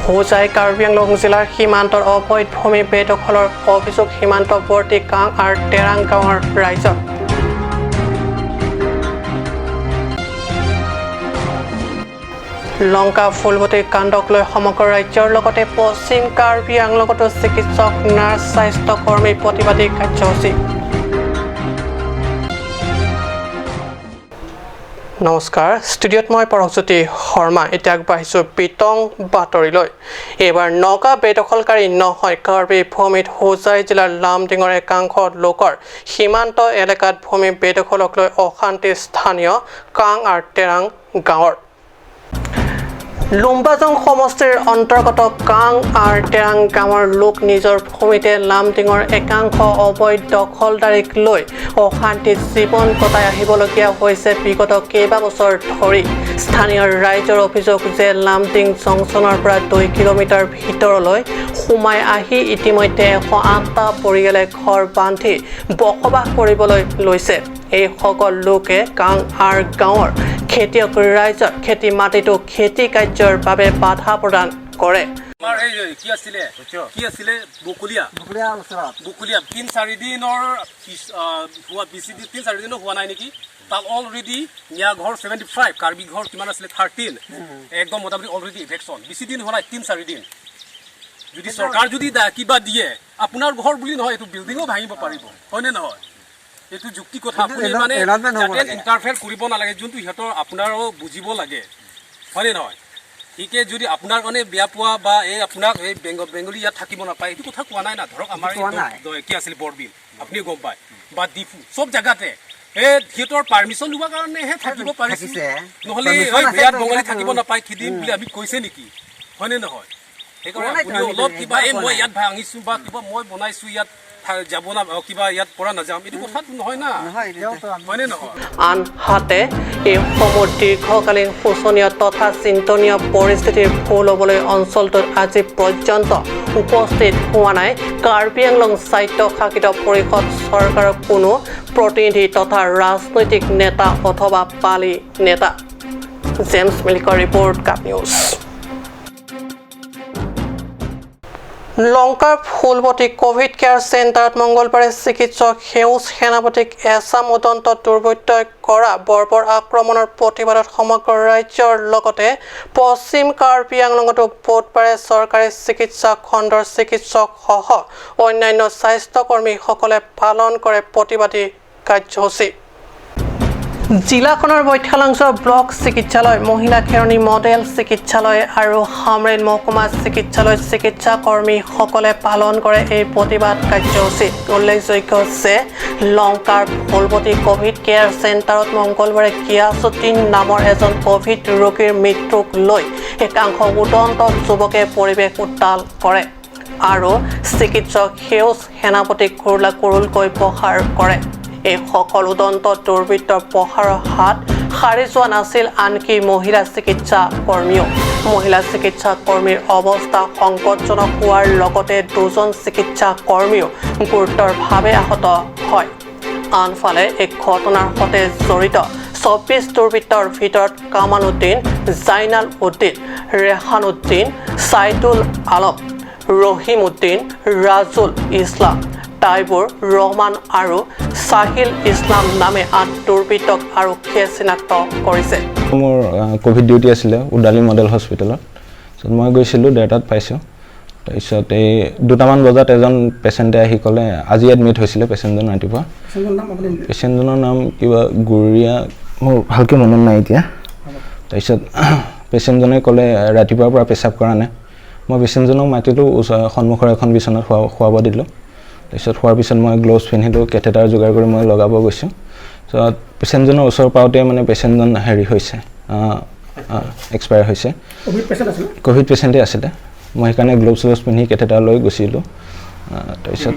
হোজাই কাৰ্বি আংলং জিলাৰ সীমান্তৰ অবৈধ ভূমি বেদখলৰ অভিযোগ সীমান্তৱৰ্তী কাং আৰু তেৰাং গাঁৱৰ ৰাইজৰ। লংকা ফুলবতী কাণ্ডক লৈ সমগ্ৰ ৰাজ্যৰ লগতে পশ্চিম কাৰ্বি আংলঙতো চিকিৎসক, নাৰ্ছ, স্বাস্থ্যকৰ্মী প্ৰতিবাদী কাৰ্যসূচী। নমস্কাৰ, ষ্টুডিঅ'ত মই পৰশজ্যোতি শৰ্মা। এতিয়া আগবাঢ়িছোঁ বিতং বাতৰিলৈ। এইবাৰ নগা বেদখলকাৰী নহয়, কাৰ্বি ভূমিত হোজাই জিলাৰ লামডিঙৰ একাংশ লোকৰ সীমান্ত এলেকাত ভূমি বেদখলক লৈ অশান্তি স্থানীয় কাং আৰু তেৰাং গাঁৱৰ। লুম্বাজং সমষ্টিৰ অন্তৰ্গত কাং আৰু তেৰাং গাঁৱৰ লোক নিজৰ ভূমিতে লামডিঙৰ একাংশ অবৈধ দখলদাৰীক লৈ অশান্তিত জীৱন কটাই আহিবলগীয়া হৈছে বিগত কেইবাবছৰ ধৰি। স্থানীয় ৰাইজৰ অভিযোগ যে লামডিং জংচনৰ পৰা 2 কিলোমিটাৰ ভিতৰলৈ সোমাই আহি ইতিমধ্যে 108টা পৰিয়ালে ঘৰ বান্ধি বসবাস কৰিবলৈ লৈছে। এইসকল লোকে কাং আৰু গাঁৱৰ খেতিয়ক ৰাইজৰ খেতি মাটিটো খেতি কাৰ্যৰ বাবে বাধা প্ৰদান কৰে। আমাৰ এই কি আছিলে বকুলীয়া বকুলীয়া 3-4 দিনৰ হোৱা, বেছি 3-4 দিনো হোৱা নাই নেকি, তাত অলৰেডি মিয়া ঘৰ 75, কাৰ্বি ঘৰ কিমান আছিলে 13, একদম মোটামুটি অলৰেডি ইভেকশ্যন। বেছি দিন হোৱা নাই, 3-4 দিন। যদি চৰকাৰ যদি কিবা দিয়ে, আপোনাৰ ঘৰ বুলি নহয়, এইটো বিল্ডিঙো ভাঙিব পাৰিব, হয়নে নহয়? এইটো যুক্তি কথা। আপুনি মানে যাতে ইণ্টাৰফেয়াৰ কৰিব নালাগে, যোনটো সিহঁতৰ আপোনাৰো বুজিব লাগে, হয়নে নহয়? ঠিকে, যদি আপোনাৰ কাৰণে বেয়া পোৱা বা এই আপোনাক এই বেংগলী ইয়াত থাকিব নাপায়, এইটো কথা কোৱা নাই না। ধৰক আমাৰ কি আছিল বৰবিল, আপুনিও গম পায়, বা ডিফু, চব জেগাতে এই সিহঁতৰ পাৰ্মিশ্যন লোৱা কাৰণেহে থাকিব পাৰিছে, নহ'লে ইয়াত বঙালী থাকিব নাপায় খেদিম বুলি আমি কৈছে নেকি, হয়নে নহয়? সেইকাৰণে আপুনি অলপ কিবা এই মই ইয়াত ভাঙিছোঁ বা কিবা মই বনাইছোঁ ইয়াত যাব না, কিবা ইয়াত পৰা নাযাম, এইটো কথাটো নহয় না, হয়নে নহয়? আনহাতে এইসমূহ দীৰ্ঘকালীন শোচনীয় তথা চিন্তনীয় পৰিস্থিতিৰ ফল ল'বলৈ অঞ্চলটোত আজি পৰ্যন্ত উপস্থিত হোৱা নাই কাৰ্বি আংলং স্বায়ত্তশাসিত পৰিষদ চৰকাৰৰ কোনো প্ৰতিনিধি তথা ৰাজনৈতিক নেতা অথবা পালি নেতা। জেমছ মিলিকৰ ৰিপৰ্ট, কাপ নিউজ। লংকাৰ ফুলবতী ক'ভিড কেয়াৰ চেণ্টাৰত মঙ্গলবাৰে চিকিৎসক সেউজ সেনাপতিক এচাম উদন্ত দুৰ্বৃত্তই কৰা বৰ্বৰ আক্ৰমণৰ প্ৰতিবাদত সমগ্ৰ ৰাজ্যৰ লগতে পশ্চিম কাৰ্বি আংলঙতো বুধবাৰে চৰকাৰী চিকিৎসা খণ্ডৰ চিকিৎসকসহ অন্যান্য স্বাস্থ্যকৰ্মীসকলে পালন কৰে প্ৰতিবাদী কাৰ্যসূচী। জিলাখনৰ বৈঠালাংছ ব্লক চিকিৎসালয়, মহিলা খেৰণি মডেল চিকিৎসালয় আৰু হামৰেণ মহকুমা চিকিৎসালয়ত চিকিৎসা কৰ্মীসকলে পালন কৰে এই প্ৰতিবাদ কাৰ্যসূচী। উল্লেখযোগ্য যে লংকাৰ ফুলবতী ক'ভিড কেয়াৰ চেণ্টাৰত মঙ্গলবাৰে গিয়াছুদ্দিন নামৰ এজন ক'ভিড ৰোগীৰ মৃত্যুক লৈ একাংশ উদন্ত যুৱকে পৰিৱেশ উত্তাল কৰে আৰু চিকিৎসক সেউজ সেনাপতিক কুৰুলা কুৰুলকৈ প্ৰহাৰ কৰে। এইসকল উদন্ত দুৰ্বৃত্তৰ প্ৰহাৰৰ হাত সাৰি যোৱা নাছিল আনকি মহিলা চিকিৎসা কৰ্মীও। মহিলা চিকিৎসা কৰ্মীৰ অৱস্থা সংকটজনক হোৱাৰ লগতে দুজন চিকিৎসা কৰ্মীও গুৰুতৰভাৱে আহত হয়। আনফালে এই ঘটনাৰ সৈতে জড়িত 24 দুৰ্বৃত্তৰ ভিতৰত কামাল উদ্দিন, জাইনাল উদ্দিন, ৰেহান উদ্দিন, ছাইদুল আলম, ৰহিম উদ্দিন, ৰাজুল ইছলাম, টাইবুৰ ৰহমান আৰু চাহিল ইছলাম নামে 8 দুৰ্বৃত্তক আৰক্ষীয়ে চিনাক্ত কৰিছে। মোৰ ক'ভিড ডিউটি আছিলে উদালি মডেল হস্পিটেলত, তাৰপিছত মই গৈছিলোঁ, 1:30ত পাইছোঁ। তাৰপিছত এই 2টামান বজাত এজন পেচেণ্টে আহি ক'লে, আজি এডমিট হৈছিলে পেচেণ্টজন ৰাতিপুৱা। পেচেণ্টজনৰ নাম কিবা গুৰিয়া, মোৰ ভালকৈ মনত নাই এতিয়া। তাৰপিছত পেচেণ্টজনে ক'লে ৰাতিপুৱাৰ পৰা পেচাব কৰা নাই। মই পেচেণ্টজনক মাতিলোঁ, সন্মুখৰ এখন বিচনাত শুৱাব দিলোঁ। তাৰপিছত শোৱাৰ পিছত মই গ্ল'ভছ পিন্ধিলোঁ, কেথেটাৰ যোগাৰ কৰি মই লগাব গৈছোঁ। তাৰপিছত পেচেণ্টজনৰ ওচৰ পাওঁতে মানে পেচেণ্টজন হেৰি হৈছে, এক্সপায়াৰ হৈছে। ক'ভিড পেচেণ্টেই আছিলে। মই সেইকাৰণে গ্ল'ভছ চ্ল'ভছ পিন্ধি কেথেটাৰ লৈ গুচিলোঁ। তাৰপিছত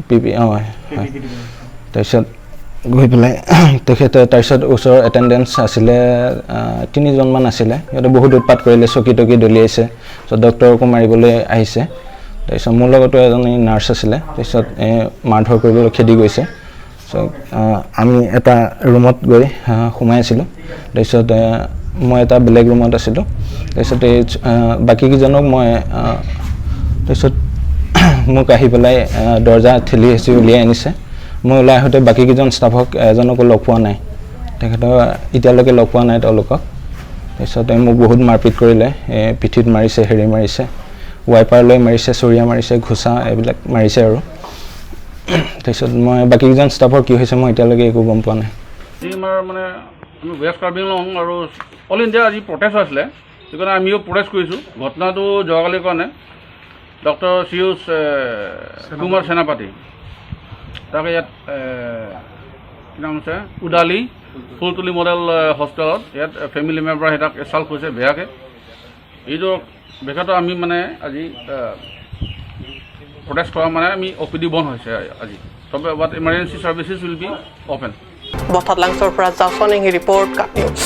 পি পি অঁ হয়। তাৰপিছত গৈ পেলাই তেখেতে তাৰপিছত ওচৰৰ এটেণ্ডেঞ্চ আছিলে 3জনমান আছিলে, সিহঁতে বহুত উৎপাত কৰিলে, চকী টকী দলিয়াইছে, তাৰপিছত ডক্টৰকো মাৰিবলৈ আহিছে। তাৰপিছত মোৰ লগতো এজনী নাৰ্ছ আছিলে, তাৰপিছত মাৰধৰ কৰিবলৈ খেদি গৈছে। চ' আমি এটা ৰুমত গৈ সোমাই আছিলোঁ। তাৰপিছত মই এটা বেলেগ ৰুমত আছিলোঁ। তাৰপিছত এই বাকীকেইজনক মই তাৰপিছত মোক আহি পেলাই দৰ্জা ঠেলি হেঁচি উলিয়াই আনিছে। মই ওলাই আহোঁতে বাকীকেইজন ষ্টাফক এজনকো লগ পোৱা নাই, তেখেতৰ এতিয়ালৈকে লগ পোৱা নাই তেওঁলোকক। তাৰপিছতে মোক বহুত মাৰপিট কৰিলে, পিঠিত মাৰিছে, হেৰি মাৰিছে, ৱাইপাৰ লৈ মাৰিছে, চৰিয়া মাৰিছে, ঘোচা এইবিলাক মাৰিছে। আৰু তাৰপিছত মই বাকীকেইজন ষ্টাফৰ কি হৈছে মই এতিয়ালৈকে একো গম পোৱা নাই। আজি আমাৰ মানে আমি ৱেষ্ট কাৰ্বি আংলং আৰু অল ইণ্ডিয়া আজি প্ৰটেষ্ট আছিলে, সেইকাৰণে আমিও প্ৰটেষ্ট কৰিছোঁ। ঘটনাটো যোৱাকালিৰ কাৰণে ডক্টৰ শ্ৰীযুত কুমাৰ সেনাপতি তাকে ইয়াত কি নাম আছে উদালি ফুলতুলি মডেল হস্পিটেলত ইয়াত ফেমিলি মেম্বাৰ সিহঁতক এছাল্ট কৰিছে বেয়াকৈ। এইটো বিষয়টো আমি মানে আজি প্ৰটেষ্ট কৰা মানে আমি অ' পি ডি বন্ধ হৈছে আজি, তবে but emergency services will be open. বথাত লাংচৰ পৰা জাছনিং ৰিপৰ্ট, কাট নিউজ।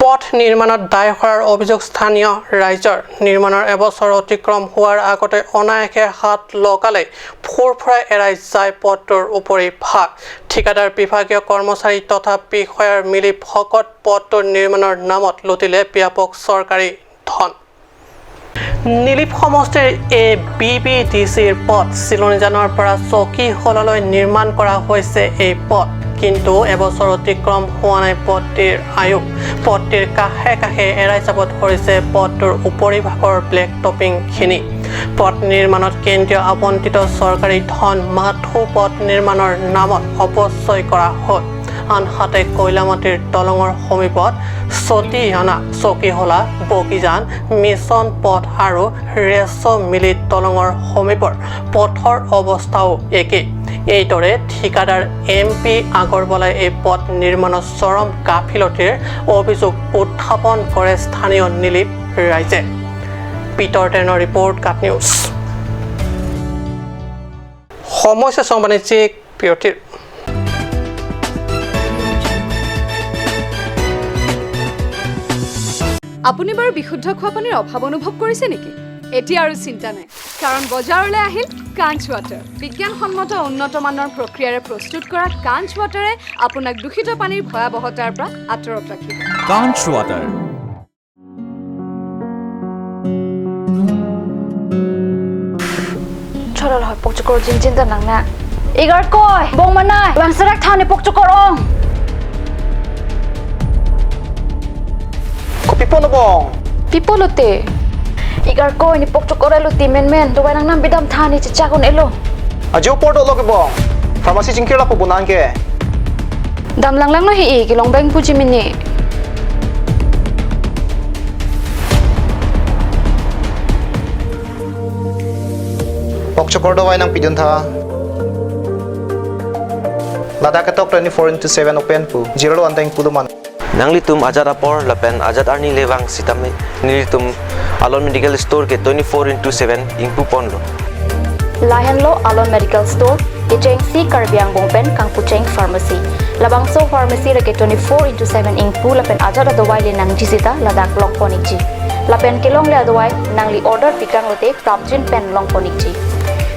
পথ নিৰ্মাণত দায় সৰাৰ অভিযোগ স্থানীয় ৰাইজৰ। নিৰ্মাণৰ এবছৰ অতিক্ৰম হোৱাৰ আগতে অনায়াসে হাত লগালে ফুৰফুৰাই এৰাই যায় পথটোৰ উপৰি ভাগ। ঠিকাদাৰ, বিভাগীয় কৰ্মচাৰী তথা বিষয়াৰ মিলি ভকত পথটোৰ নিৰ্মাণৰ নামত লুটিলে ব্যাপক চৰকাৰী ধন। নীলিপ সমষ্টিৰ এ বি বি ডি চিৰ পথ চিলনীজানৰ পৰা চকীহললৈ নিৰ্মাণ কৰা হৈছে এই পথ, কিন্তু এবছৰ অতিক্ৰম হোৱা নাই পথটিৰ আয়ু। পথটিৰ কাষে কাষে এৰাই যাব ধৰিছে পথটোৰ উপৰিভাগৰ ব্লেক টপিংখিনি। পথ নিৰ্মাণত কেন্দ্ৰীয় আবণ্টিত চৰকাৰী ধন মাথো পথ নিৰ্মাণৰ নামত অপচয় কৰা হ'ল। আনহাতে কয়লামাটিৰ দলঙৰ সমীপত চতিয়না, চকীহলা, বগীজান, মিছন পথ আৰু ৰেচমিলি দলঙৰ সমীপৰ পথৰ অৱস্থাও একেই। এইদৰে ঠিকাদাৰ এম পি আগৰৱালাই এই পথ নিৰ্মাণত চৰম গাফিলতিৰ অভিযোগ উত্থাপন কৰে স্থানীয় নীলিপ ৰাইজে। পিটৰ টেনৰ ৰিপৰ্ট, কাট নিউজ। সমস্যা বাণিজ্যিক বিৰতিৰ। আপুনি বাৰু বিশুদ্ধ খোৱা পানীৰ অভাৱ অনুভৱ কৰিছে নেকি? এতিয়া আৰু চিন্তা নাই, কাৰণ বজাৰলৈ আহিল কাঞ্চ ৱাটাৰ। বিজ্ঞানসন্মত উন্নত মানৰ প্ৰক্ৰিয়াৰে প্ৰস্তুত কৰা কাঞ্চ ৱাটাৰে আপোনাক দূষিত পানীৰ ভয়াৱহতাৰ পৰা আঁতৰত ৰাখিব। কাঞ্চ water. Chorol hoi pok chukor jin jin ta nang na. Igar koi bong manai bang sarak thane pok chukor ong. Ko pipo no bong. Pipo lote. Igar koi ni pok chukor elo ti men men do nang nam bidam thane chi chakon elo. Ajo porto lo ke bong. Pharmacy jingkir la po bonan ke. Dam lang lang no hi ki long bang puji mini. Pok chukor do wai nang pidun tha. Ladakh katok 24/7 open pu. Zero one tang puluman. Nangli tum Azad apor lapen Azad arni lewang sitame nilitum Alon Medical Store ke 24/7 ingpu ponlo. Lahenlo Alon Medical Store Icheng C Karbiang Bongpen Kangpucheng Pharmacy. Labangso Pharmacy rake 24/7 ingpu lapen Azad adawai le nang jisita Ladakh long ponik ji. Lapen kelong le adawai nangli order pikang lote prapjin pen long ponik ji.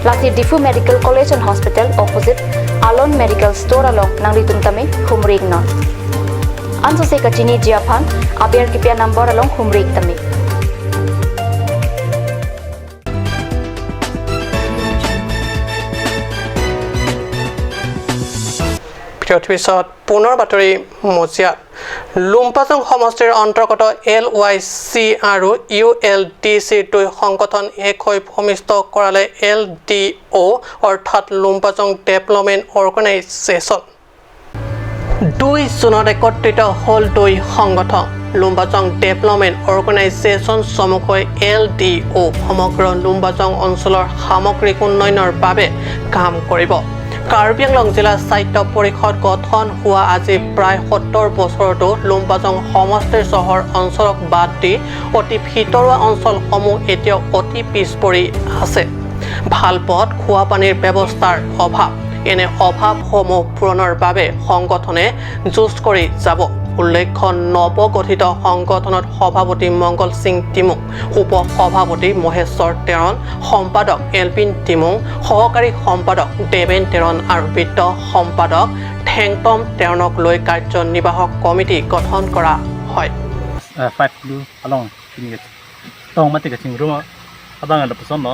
Lasi Difu Medical College and Hospital opposite Alon Medical Store along nangli tumtame humrig non. Anso se kachini jiaphan aber kipya number along humrig tame. পিছত পুনৰ বাতৰি মজিয়াত। লুম্পাজং সমষ্টিৰ অন্তৰ্গত L Y C আৰু U L D চিৰ দুই সংগঠন এক হৈ ভূমিষ্ঠ কৰালে এল ডি অ' অৰ্থাৎ লুম্পাজং ডেভেলপমেণ্ট অৰ্গেনাইজেশ্যন। 2 জুনত একত্ৰিত হ'ল দুই সংগঠন। লুম্বাজং ডেভেলপমেণ্ট অৰ্গেনাইজেশ্যন চমুকৈ এল ডি অ' সমগ্ৰ লুম্বাজং অঞ্চলৰ সামগ্ৰিক উন্নয়নৰ বাবে কাম কৰিব। কাৰ্বি আংলং জিলা স্বায়ত্ত পৰিষদ গঠন হোৱা আজি প্ৰায় 70 বছৰতো লুম্বাজং সমষ্টিৰ চহৰ অঞ্চলক বাদ দি অতি ভিতৰুৱা অঞ্চলসমূহ এতিয়াও অতি পিছ পৰি আছে। ভাল পথ, খোৱা পানীৰ ব্যৱস্থাৰ অভাৱ, এনে অভাৱসমূহ পূৰণৰ বাবে সংগঠনে যুঁজ কৰি যাব। উল্লেখ্য, নৱগঠিত সংগঠনত সভাপতি মংগল সিং টিমুং, উপ সভাপতি মহেশ্বৰ তেৰণ, সম্পাদক এলপিন টিমুং, সহকাৰী সম্পাদক দেৱেন তেৰণ আৰু বিত্ত সম্পাদক ঠেংটম তেৰণক লৈ কাৰ্যনিৰ্বাহক কমিটি গঠন কৰা হয়। 5 lu along ini tong mati ka ching ruma abang la person no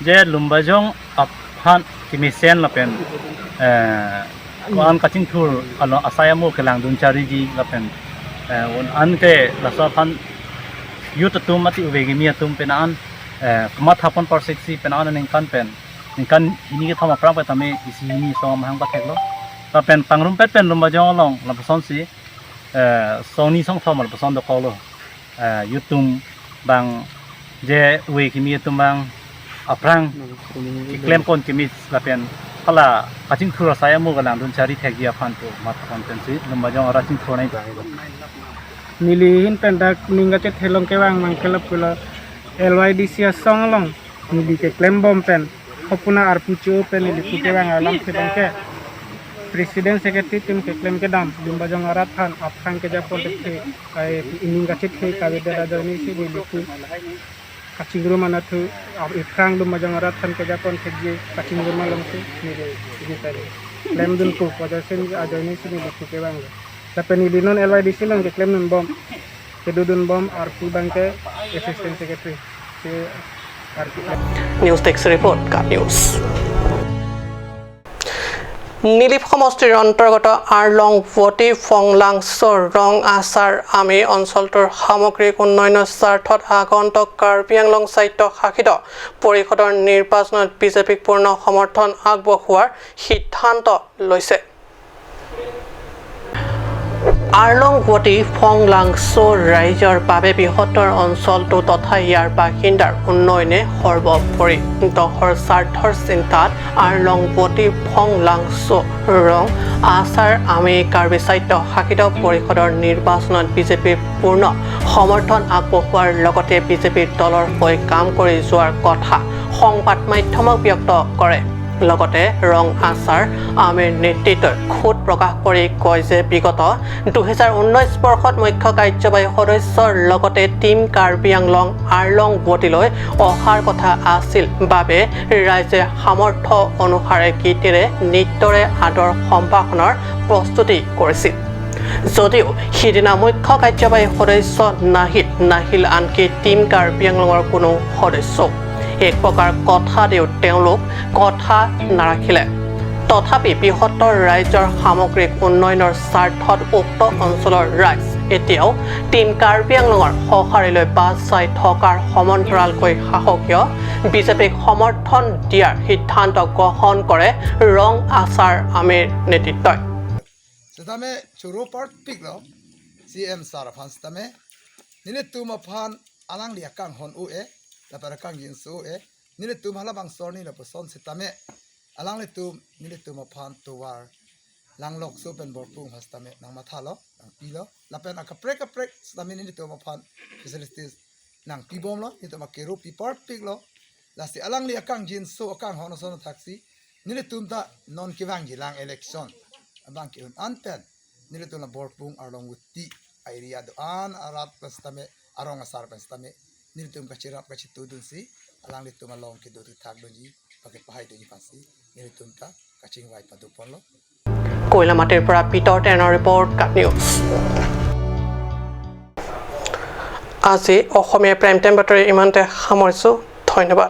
je lumbajong aphan kimi sen la pen an ka ching thur alo asaya mo kelang dun chari ji la pen on an ke la sa phan yut tum mati ubegi mi tum pen an ma thapon par sexy pen an ning kan pen ning kan ini ke thama prang pa tame isi ni so ma hang pa thek lo la pen pangrum pet pen lumbajong along la person si song ni song thom la person do ko lo yutum bang je we kimi yutum bang aprang ki claim kon kimi la pen pala kaching thura saya mo galang dun chari thek ya phan to mat kon pen si lumbajong ara ching thonai nili hin pen dak ninga che thelong ke bang mang kelap kula LYDC song long nili ke claim bom pen khopuna RPCO pen nili ke bang alam the bang ke president secretary team ke claim ke dam lumbajong ara than aprang ke ja pon the ai ininga che the ka be da joni si nili ku kachingru mana thu ifrang lumbajong ara than ke ja pon the je kachingru ma long se nili ni tare claim dun ku pojasen ajoni si nili ku ke bang la pen nili non LYDC long ke claim nun bom ke dudun bom RP bang ke assistant secretary ke RP. News desk report, ka news. Nilip সমষ্টিৰ অন্তৰ্গত আৰলং বটি ফংলাংছ ৰং আচাৰ আমি অঞ্চলটোৰ সামগ্ৰিক উন্নয়নৰ স্বাৰ্থত আগন্তুক কাৰ্বি আংলং স্বায়ত্ত শাসিত পৰিষদৰ নিৰ্বাচনত বিজেপিক পূৰ্ণ সমৰ্থন আগবঢ়োৱাৰ সিদ্ধান্ত লৈছে। আৰলং বটি ফংলাংছ ৰাইজৰ বাবে বৃহত্তৰ অঞ্চলটো তথা ইয়াৰ বাসিন্দাৰ উন্নয়নে সৰ্বোপৰি। দহৰ স্বাৰ্থৰ চিন্তাত আৰলং বটি ফংলাংছ ৰং আচাৰ আমি কাৰ্বি স্বায়ত্ত শাসিত পৰিষদৰ নিৰ্বাচনত বিজেপিৰ পূৰ্ণ সমৰ্থন আগবঢ়োৱাৰ লগতে বিজেপিৰ দলৰ হৈ কাম কৰি যোৱাৰ কথা সংবাদ মাধ্যমক ব্যক্ত কৰে। লগতে ৰং আচাৰ আমিৰ নেতৃত্বই খুদ প্ৰকাশ কৰি কয় যে বিগত 2019 বৰ্ষত মুখ্য কাৰ্যবাহী সদস্যৰ লগতে টীম কাৰ্বি আংলং আৰলং বটিলৈ অহাৰ কথা আছিল বাবে ৰাইজে সামৰ্থ্য অনুসাৰে গীতেৰে নৃত্যৰে আদৰ সম্ভাষণৰ প্ৰস্তুতি কৰিছিল যদিও সিদিনা মুখ্য কাৰ্যবাহী সদস্য নাহিল আনকি টীম কাৰ্বি আংলঙৰ কোনো সদস্য এক প্ৰকাৰ কথা দিও তেওঁলোক কথা নাৰাখিলে। তথাপি বৃহত্তৰ ৰাজ্যৰ সামগ্ৰিক উন্নয়নৰ স্বাৰ্থত উক্ত অঞ্চলৰ ৰাইজ এতিয়াও টীম কাৰ্বি আংলঙৰ সঁহাৰিলৈ বাট চাই থকাৰ সমান্তৰালকৈ শাসকীয় বিজেপিক সমৰ্থন দিয়াৰ সিদ্ধান্ত গ্ৰহণ কৰে ৰং আচাৰ আমিৰ নেতৃত্বই। La para kang yin su e nile tum hala bang sor ni la person sitame alang le tum nile tum phan to war lang lok su pen bor pung hastame nang ma tha lo nang pi lo la pen aka prek sitame nile tum phan facilities nang pi bom lo ni tum ke ru pi por pik lo la si alang li akang jin su akang hono sono taxi nile tum ta non ki wang ji lang election abang ki un anten nile tum la bor pung arlong wuti area do an arat hastame arong asar pen sitame nilitum ka chirap ka chitu dun si alang litum along ki do thak dun ji pake pahai dun pasi nilitum ta kaching wai pa dupon lo. কয়লামাটিৰ পৰা পিটৰ টেনৰ report, কাট news. আজি অসমীয়া prime time বাতৰি ইমানতে সামৰিছোঁ। ধন্যবাদ।